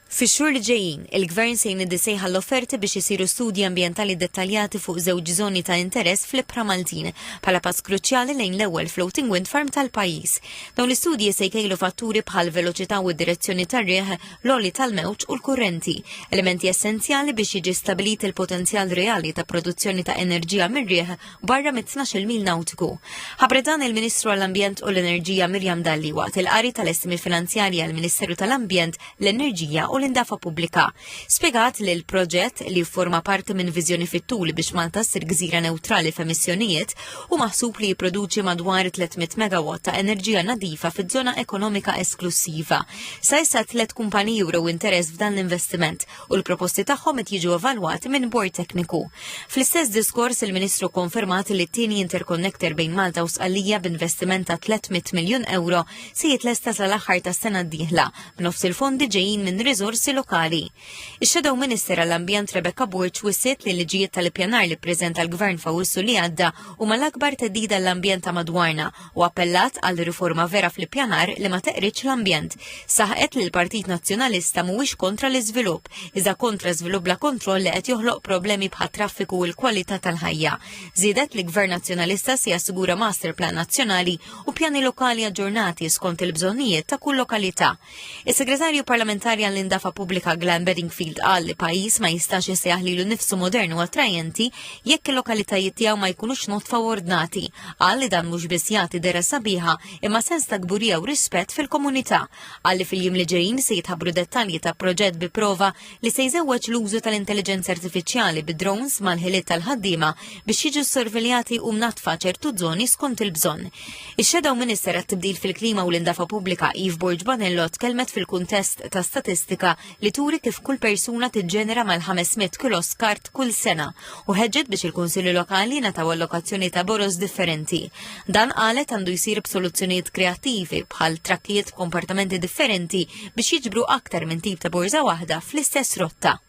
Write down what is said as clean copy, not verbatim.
Fix-xhur li ġejjin, il-Gvern se jniedi sejħa għall-offerti biex isiru studji ambjentali dettaljati fuq żewġ żoni ta' interess fl-ibħra Maltin, bħala pass kruċjali lejn l-ewwel floating wind farm tal-pajjiż. Dawn l-istudji se jkejlu fatturi bħal veloċità u d-direzzjoni tar-riħ, l-għoli tal-mewġ u l-kurrenti, elementi essenzjali biex jiġi stabilit il-potenzjal reali ta' produzzjoni ta' enerġija mir-riħ barra mit-12 mil nautiku. Ħabbret dan il-Ministru għall-Ambjent u l-Enerġija Mirjam Dalli waqt il-qari tal-estimi finanzjarji għall-Ministeru tal-Ambjent, l-Enerġija u l-Indafa Pubblika. Spjegat li l-proġett li forma parti minn viżjoni fit-tul biex Malta ssir gżira neutrali f'emissjonijiet u maħsub li jipproduċi madwar 300 megawatt ta' enerġija nadifa fiż-żona ekonomika esklusiva. Sa issa tliet kumpaniji wrew interess f'dan l-investiment u l-proposti tagħhom qed jiġu evalwati minn bord tekniku. Fl-istess diskors il-Ministru konfermat li t-tieni interconnector bejn Malta u Sqallija b'investiment ta' 300 miljun euro se jitlesta sal-aħħar tas-sena d-dieħla, b'nofs il-fondi ġejjin minn riżorsi lokali. Ix-Shadow Minister għall-Ambjent Rebecca Borg wissiet li l-liġijiet tal-ippjanar li ppreżenta l-Gvern f'Awwissu li għadda huma l-akbar theddida l-ambjent ta' madwarna u appellat għal riforma vera fl-ippjanar li ma teqridx l-ambjent. Saħqet li l-Partit Nazzjonalista mhuwiex kontra l-iżvilupp, iżda kontra żvilupp bla kontroll li qed joħloq problemi bħat traffiku u l-kwalità tal-ħajja. Żiedet li Gvern Nazzjonalista se jassigura master plan nazzjonali u pjani lokali aġġornati skont il-bżonnijiet ta' kull lokalità. Is-Segretarju Parlamentari għall-Indafa Pubblika Glenn Bedingfield qal li pajjiż ma jistax isejjaħ lilu nnifsu modern u attrajenti jekk il-lokalitajiet tiegħu ma jkunux nodfa u ordnati. Qal li dan mhux biss jagħti dehra sabiħa imma sens ta' kburija u rispett fil-komunità. Qal li fil-jiem li ġejjin se jitħabbru dettalji ta' proġett bi prova li se jżewweġ l-użu tal-intelliġenza artifiċjali bi drones mal-ħiliet tal-ħaddiema biex jiġu sorveljati u mnaddfa ċertu żoni skont il-bżonn. Ix-Shadow Minister għat-tibdil fil-klima u l-indafa pubblika Eve Borg Bonello tkellmet fil-kuntest ta' statistika li turi kif kull persuna tiġġenera mal-500 kilo skart kull sena u ħeġġet biex il-kunsilli lokali nataw allokazzjoni ta' boros differenti. Dan qalet għandu jsir b'soluzzjonijiet kreattivi bħal trakkijiet b'kompartamenti differenti biex jiġbru aktar minn tip ta' borża waħda fl-istess rotta.